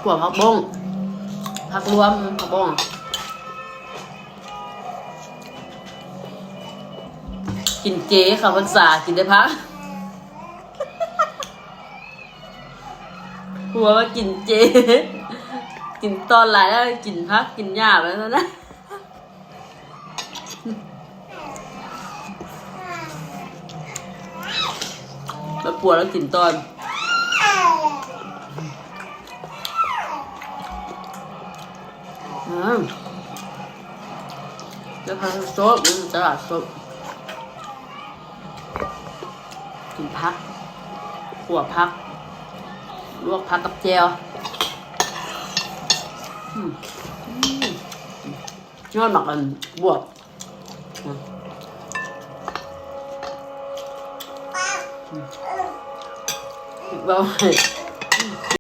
ຂົ້ວຜັກບົ້ງ ຜັກລວມ ຜັກບົ້ງ ກິນເຈ ເຂົ້າພັນສາ ກິນແຕ່ຜັກ ຜົວວ່າກິນເຈ ກິນຕອນຫຼາຍແລ້ວ ກິນຜັກ ກິນຫຍ້າໄປຊັ້ນນະ. ແລ້ວປົວແລ້ວກິນຕອນ ອືມ ແລ້ວຜັກສົດ ອືມ ຕະຫຼາດສົດ ກິນຜັກ ຂົ້ວຜັກ ລວກຜັກກັບແຈ່ວ ອືມ ອືມ ຍອດໝາກອັນບວບ ເວົ້າໃຫ້